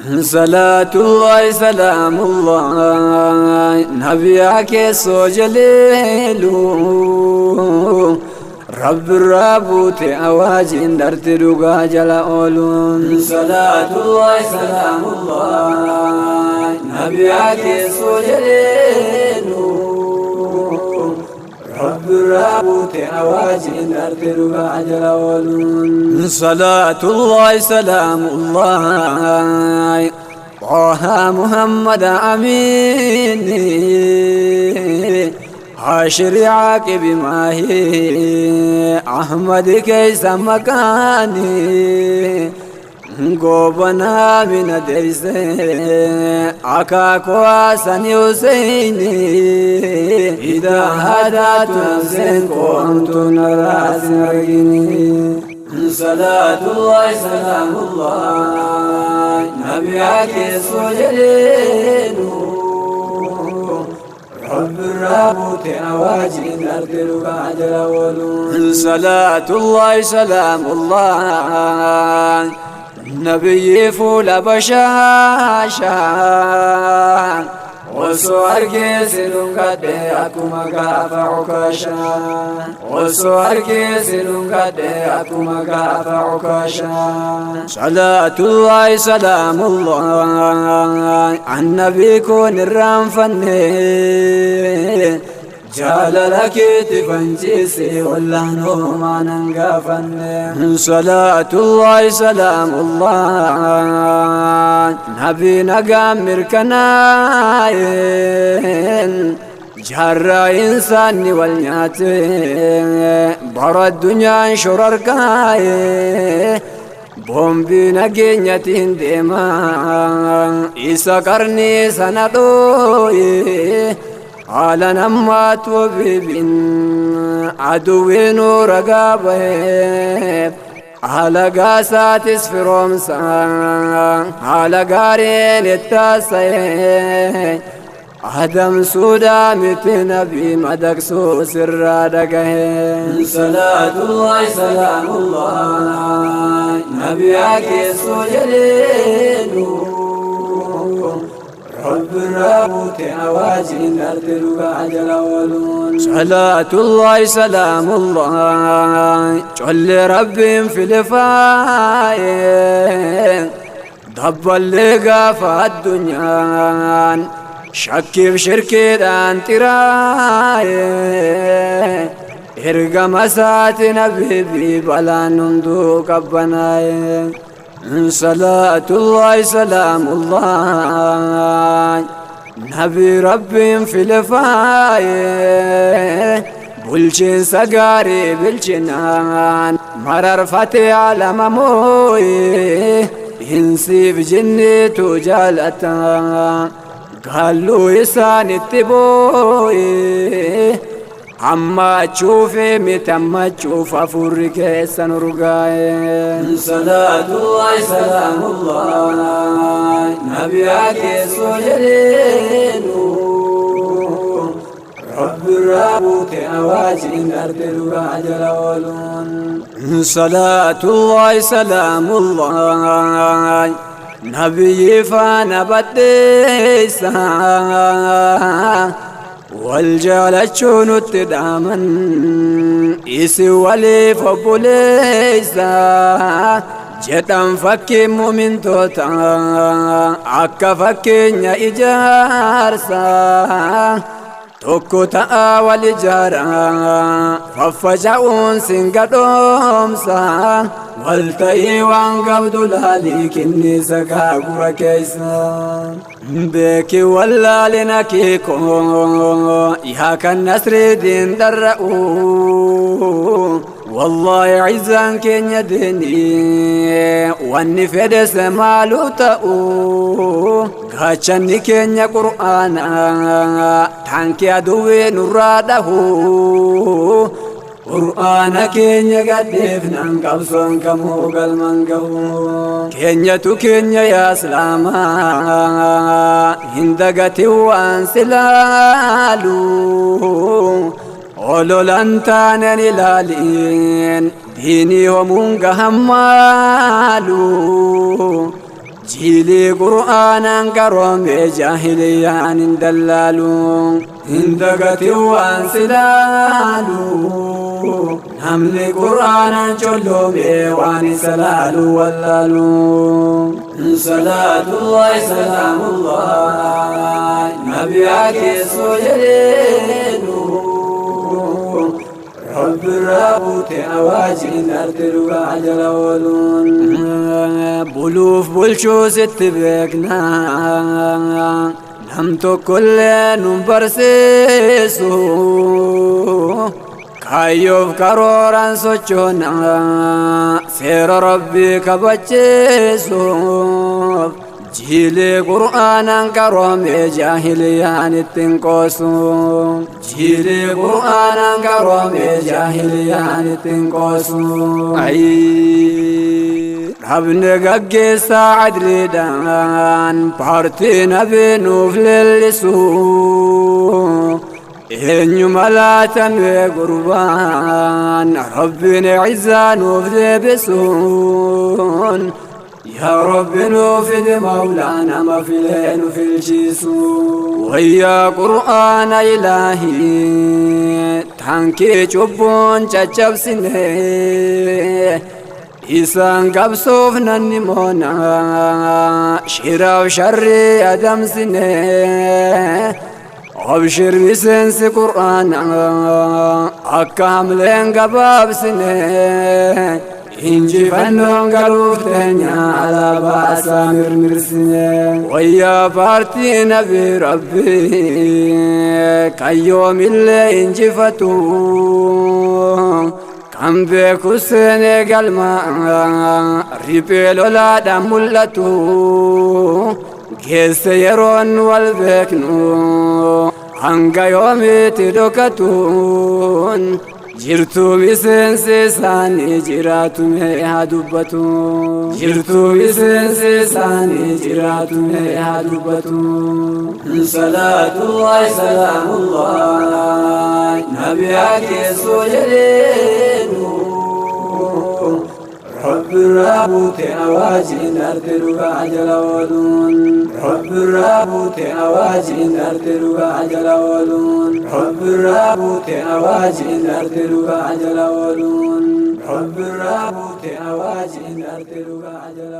صلاة الله سلام الله نبيك سوجليلو رب الرابوت أواجين درت رقا جل أولون. صلاة الله سلام الله نبيك سوجليلو رب الرابوت أواجين درت رقا جل أولون. صلاة الله سلام الله طه محمد أمين حاشر عاقب ماهي أحمد كيس مكاني قوبنا من درس أكاكو حسن حسيني إذا هدات نفسين قمت نراس نرقني. صلاة الله سلام الله نبيك سجلينو رب الرابوت أواجين أرتلك عجل ولون. صلاة الله سلام الله نبي فول بشاشا وسوار كيسلون قد أكما قافا عكاشا وسوار كيسلون قد أكما قافا عكاشا. صلاة الله سلام الله عن النبي كون الرنفني جعل لك تفنجيسي واللهنو ما ننقفني. صلاة الله سلام الله نبينا قام مركناين جرى إنسان والنياتي برا الدنيا شرركاي بومبي نجنيتين ديما إسا قرني سندوي على نمات وبيبين عدوين ورقابه على قاسات سفرومسا على قارين التاسي عدم سودا متنبي مدكسو سر دقه. صلاة الله سلام الله نبيك سجلينو رب الرابوت أواجين أرتلك عجل ولون. صلاة الله سلام الله جل رب في الفاي ضب اللقا في الدنيا شك بشركة أنتراي إرقى مسات نبي بلا نندوك أبناي. صلاة الله سلام الله نبي رب في الفاي بلشين سقاري بالجنان مرر فتي على مموي ينسي بجنة جالتا قالوا يسان التبوي عما تشوفي متى تشوف أفرك سنرقاي. صلاة الله سلام الله نبيك سجلينو رب الرابوت أواجين أرتلك عجل ولون. صلاة الله سلام الله نبي فانا بديسا والجالتشون التدامن إسي ولي فبوليسا جتن فكي مؤمن توتا عكا فكي إجارسا tokko ta'a wal ijaara faffaca'uun singadhoomsa walta'ii waan qabdu laalii kinnisa kaagura keessa beeki wallaalina kiiko yaa kan nasriidiin dharra'u والله عزان كن يدني واني فدس مالو تأو غاچني كن قرآن تانكي أدوي نراده قرآن كن قدفنا قبصن كمو قلمن قو كن تكن يا سلاما هندقتي وان سلالو ololan taaneen ilaaliin diinii homuun gahammaalu Jiilii qur'aanaan qaroome jaahiliyaan hin dallaalu. Hin dagatin waan silaalu. Namni qur'aanaan colloome waan isa laalu wallaalu. Salaatullahi salaamullahi nabiyaa keessoo jedheenu. Rabbi irraa buute awaajiin arti dhugaa jala ooluun. Buluuf bulchuu sitti beekna. Nam tokkollee nun barsiisu. Kaayyoof karooraan sochoona. Seera Rabbii kabachiisuuf. Jiilee qur'aanaan qaroome jaahiliyaan ittiin qoosu. Jiilee qur'aanaan qaroome jaahiliyaan ittiin qoosu. Dhabne gaggeessaa adliidhaan paartii nabii nuuf leellisu. Eenyuma laatame gurbaan Rabbiin izzaa nuuf deebisuun. Yaa Rabbi nuuf fidi Mawlaana mafilee nu filchiisu. Wayyaa qur'aana ilaahii taankii cubbuun caccabsine. Isaan qabsoof nanni moona shiraaf sharrii adamsine. Abshir miseensi qur'aana akka hamleen gabaabsine. Injifannoon galuuf teenya alaabaa isaa mirmirsine. Wayyaa paartii nabii Rabbii kan yoomillee injifatu. Kan beeku seenee galma riphee lolaadhaan mul'atu. Geesse yeroon wal beeknu hanga yoomiitti dhokatuun. Jirtuu miseensi isaanii jiraatu mee haa dubbatu. Jirtuu miseensi isaanii jiraatu mee haa dubbatu. Salaatullahi salaamullahi nabiyaa keessoo jedheenu. Rabbi irraa buute awaajiin arti dhugaa jala ooluun. Rabbi irraa buute awaajiin arti dhugaa jala ooluun. Rabbi irraa buute awaajiin arti dhugaa jala ooluun. Rabbi irraa buute awaajiin arti dhugaa jala.